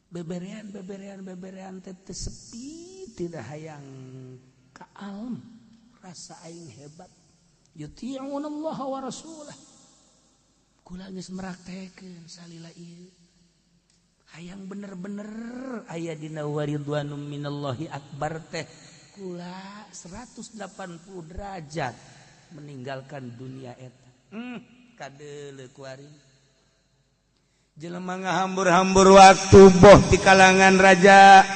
Speaker 1: Beberean beberean beberean teh teu sepi tidak hayang ka alam rasa aing hebat. Yuti'unallaha wa rasulah. Kula geus meraktekeun salila ieu. Hayang bener-bener aya dina waridwanum minallahi akbar teh. Kula 180 derajat meninggalkan dunia eta. Kadeuleu kuari.
Speaker 2: Jelema ngahambur-hambur waktu boh di kalangan raja,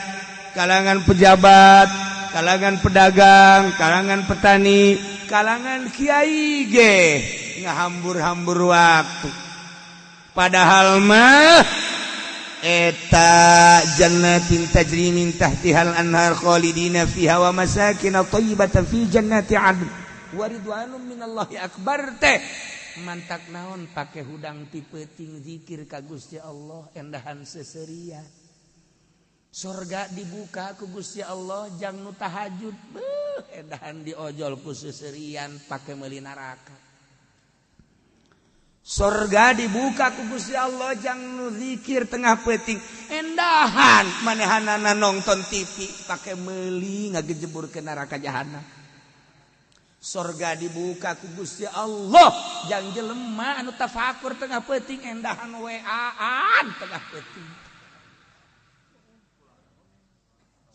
Speaker 2: kalangan pejabat, kalangan pedagang, kalangan petani, kalangan kiai ge ngahambur-hambur waktu. Padahal mah eta jannatin tajri min tahtihal anhar khalidina fiha wa masakin thayyibatan fi jannati 'adn wa ridwanum minallahi akbar teh. Mantak naon pake hudang ti peuting zikir ka Gusti Allah endahan seserian. Sorga dibuka ku Gusti Allah jang nu tahajud beuh endahan diojol ku seserian pake meuli neraka. Sorga dibuka ku Gusti Allah jang nu zikir tengah peuting endahan manehanana nonton TV pake meuli ngagejebur ke neraka jahanam. Sorga dibuka ku Gusti Allah jang jelema anu tafakur tengah peuting endahan WA-an tengah peuting.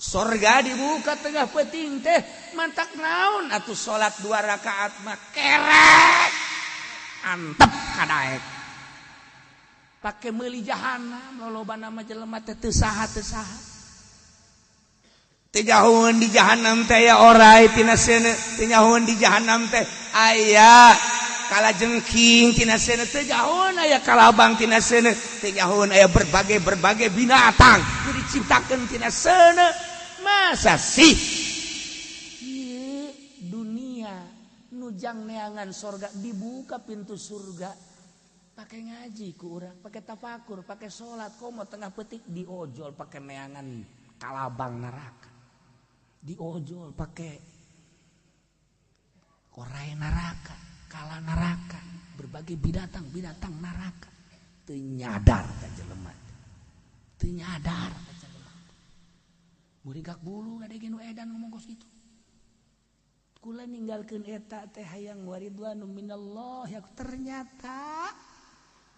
Speaker 2: Sorga dibuka tengah peuting teh mantak naon atuh salat 2 rakaat mah kerek antep kadaek. Pake meuli jahanam lolobana mah jelema teh teu saha teu saha.
Speaker 1: Teu jauheun di jahanam teh aya orai tina seuneu, teu jauheun di jahanam teh aya kalajengking tina seuneu, teu jauheun aya kalabang tina seuneu, teu jauheun aya berbagai-berbagai binatang nu diciptakeun tina seuneu. Masa sih ieu dunia nu jang neangan sorga dibuka pintu surga pakai ngaji ku urang, pakai tafakur, pakai salat, komo tengah petik diojol pakai neangan kalabang neraka. Diojol pakai korai neraka, kala neraka, berbagai binatang-binatang neraka. Teu nyadar ka jelema. Teu nyadar ka jelema. Muringkak bulu ngadegin nu edan ngomong kos kitu. Kula ninggalkeun eta teh hayang waridwanu minallah ya ternyata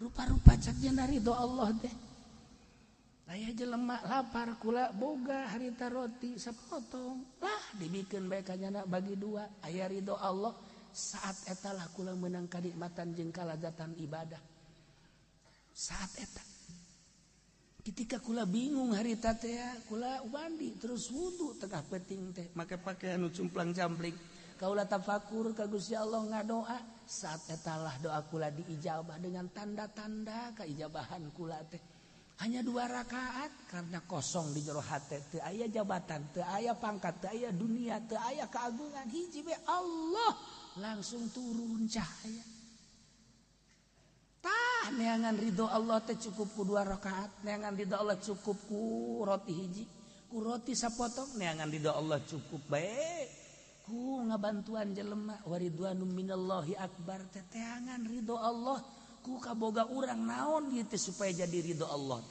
Speaker 1: rupa-rupa cak ridho Allah teh. Aya jelema lapar kula boga harita roti sapotong lah dibikeun bae ka nyana bagi dua aya ridho Allah. Saat eta lah kula meunang kanikmatan jeung kalazatan ibadah. Saat eta ketika kula bingung harita teh kula mandi terus wudu tengah peuting teh make pakaian nu cumplang-campling kaula tafakur ka Gusti Allah ngadoa. Saat eta lah doa kula diijabah dengan tanda-tanda kaijabahan kula teh. Hanya 2 rakaat karena kosong di jero hate, teu aya jabatan, teu aya pangkat, teu aya dunia, teu aya keagungan, hiji be Allah langsung turun cahaya. Tah neangan ridho Allah teh cukup ku 2 rakaat, neangan ridho Allah cukup ku roti hiji, ku roti sapotong, neangan ridho Allah cukup bae ku ngabantuan jelema waridwanum minallahi akbar teh teangan ridho Allah. Ku kaboga urang naon gitu supaya jadi ridho Allah.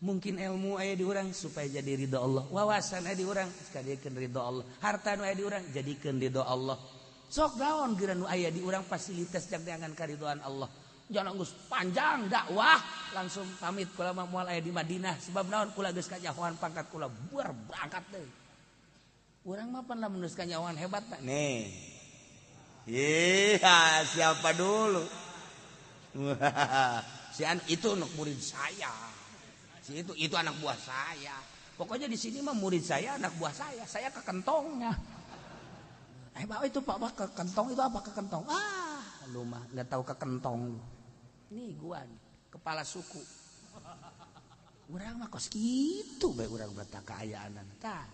Speaker 1: Mungkin ilmu aya di urang supaya jadi ridho Allah, wawasan aya di urang jadikeun ridho Allah, harta nu aya di urang jadikeun ridho Allah. Sok naon geura nu aya di urang fasilitas jang neangan karidhoan Allah. Jangan geus panjang dakwah langsung pamit kula mah moal aya di Madinah sebab naon kula geus kanyahoan pangkat kula buar berangkat deui. Urang mah pan lamun geus kanyahoan hebat tah.
Speaker 2: Nih. Iya, siapa dulu?
Speaker 1: Si an itu anak murid saya, si itu anak buah saya. Pokoknya di sini mah murid saya, anak buah saya ke kentongnya. Pak itu Pak ke kentong itu apa ke kentong? Ah, lu mah nggak tahu ke kentong lu. Nih gua nih, kepala suku. Urang mah kos kitu bae urang berta kaayaanan. Tah,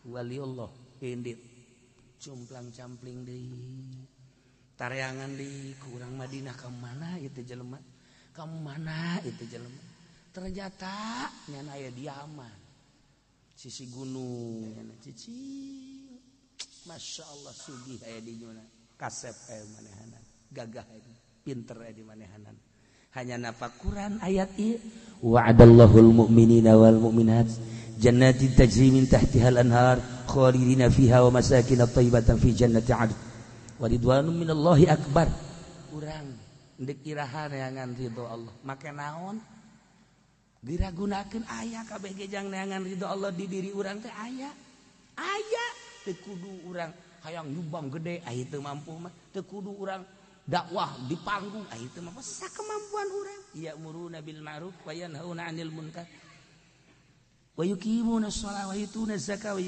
Speaker 1: waliullah indit cumplang-campling deui. Tareangan di kurang Madinah ke mana itu jelema, ke mana itu jelema. Ternyata nyana aya di Yaman, sisi gunung nyana cicing. Masya Allah sugih aya di nyuna, kasep aya manehanan, gagah aya, pinter aya di manehanan. Hanya nafakuran ayat ieu wa'adallahu mu'minina wal mu'minat jannatin tajri min tahtihal anhar khalidina fiha wa masakin thayyibatan fi jannati 'adn wa ridwanun minallahi akbar. Urang ndek iraha neangan ridho Allah make naon diragunakeun aya kabeh ge jang neangan ridho Allah di diri urang teh aya aya teu kudu urang hayang nyumbang gede aya teu mampu mah, teu kudu urang dakwah di panggung aya teu mampu, sakemampuan urang. Ya'muruna bil ma'ruf wa yanhauna 'anil munkar wa yuqimuna shalah wa yutuna zakah wa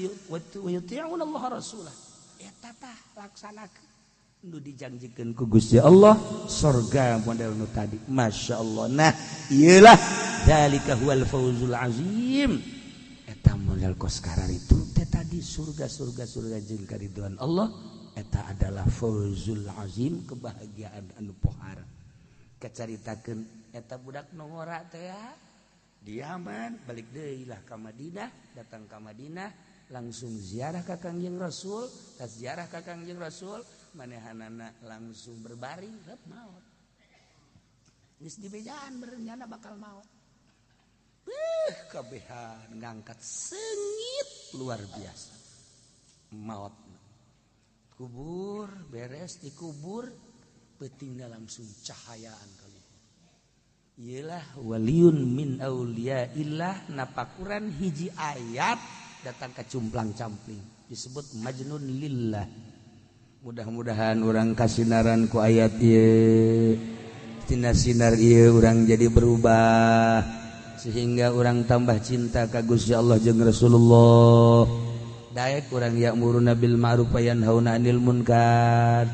Speaker 1: yuti'una Allah rasulah. Eta tah laksanakeun nu dijanjikeun ku Gusti Allah surga model nu tadi. Masya Allah. Nah iyalah dzalika huwal fawzul azim. Eta model kos kararitu teh tadi surga surga surga jeung karidhoan Allah eta adalah fawzul azim, kebahagiaan anu pohara. Kacaritakeun eta budak nu ngora teh ya diaman balik deui lah ka Madinah, datang ka Madinah langsung ziarah ka Kangjeng Rasul, tas ziarah ka Kangjeng Rasul manehanana langsung berbaring rep maot. Geus dibejaan berencana bakal maot. Kabehan ngangkat sengit luar biasa. Maot. Kubur beres dikubur peutingna langsung cahayaan kaluhur. Iyalah waliun min auliyaillah napakuran hiji ayat datang ke cumplang-campling disebut majnun lillah. Mudah-mudahan orang kasinaran ku ayat ieu, tina sinar ieu urang jadi berubah sehingga orang tambah cinta ka Gusti Allah jeung Rasulullah. Daek urang ya'muruna bil ma'ruf wa yanhauna 'anil munkar.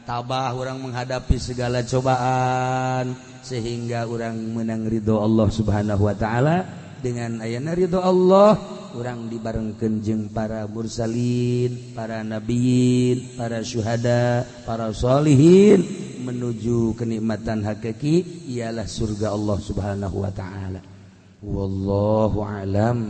Speaker 1: Tabah urang menghadapi segala cobaan sehingga urang menang ridho Allah Subhanahu wa taala. Dengan ayana ridho Allah urang dibarengkeun jeung para mursalin, para nabiyin, para syuhada, para sholihin menuju kenikmatan hakiki ialah surga Allah Subhanahu wa taala. Wallahu alam.